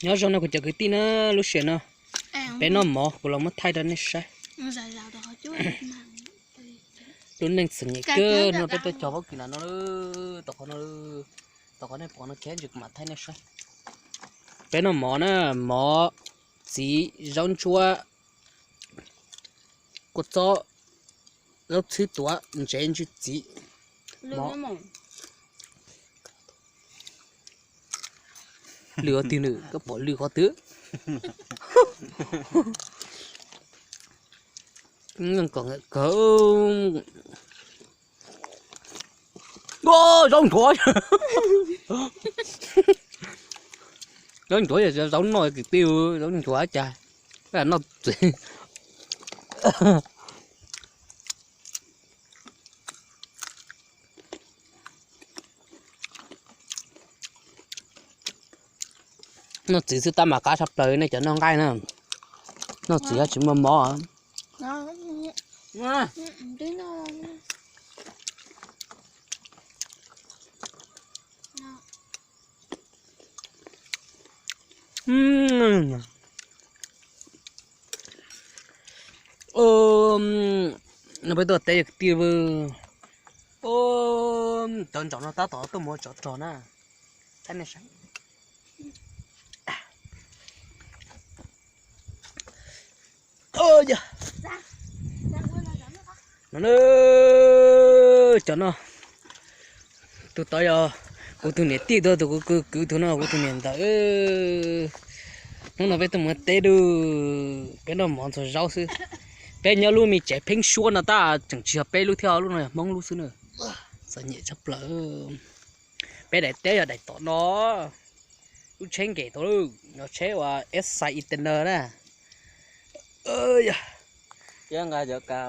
Nyob zoo no kuv cov kwv tij na, lub sij hawm no peb noj mov kuv los muab thaij rau nej saib. Lub neej txom nyem kawg no peb tuaj cog vaub kis na no, tom qhov no, tom qhov nej pom no kiag ntsis kuv mam thaij nej saib. Peb noj mov na, mov, txiv, zaub ntsuab, kua txob, zaub txhwb tuav, ntsev, ntsw txiv. Lwm qhov twg nws koj pom lwm qhov twg? Zaub ntxhuav, zaub ntxhuav, zaub noj kwv tij, zaub ntxhuav cas noj txiv. Noj txiv xwb tab mas qab tshaj plaws nej cov noj nqaij na. Noj txiv tsis muaj mob. No peb tuaj teb kwv tij, cov ntsaum no tab tom tuaj mus tsov rog na. No, cov no, tus tod yog kuv tus niam tij, tus kuv kwv, tus no kuv tus niam ntawd. Hnub no peb tuaj mus teb dub, peb noj mov ntxuag zaub xwb. Peb nyob lub me tsev pheeb suab no tab tseem tsis yog peb lub thiab, lub no yog Hmoob lub xwb na. Txom nyem tshaj plaws. Peb daim teb yog daim tom no, lub tsheb nqes tau lawm, yog tsheb uas Excite Eternal na. Yog nqa cov ka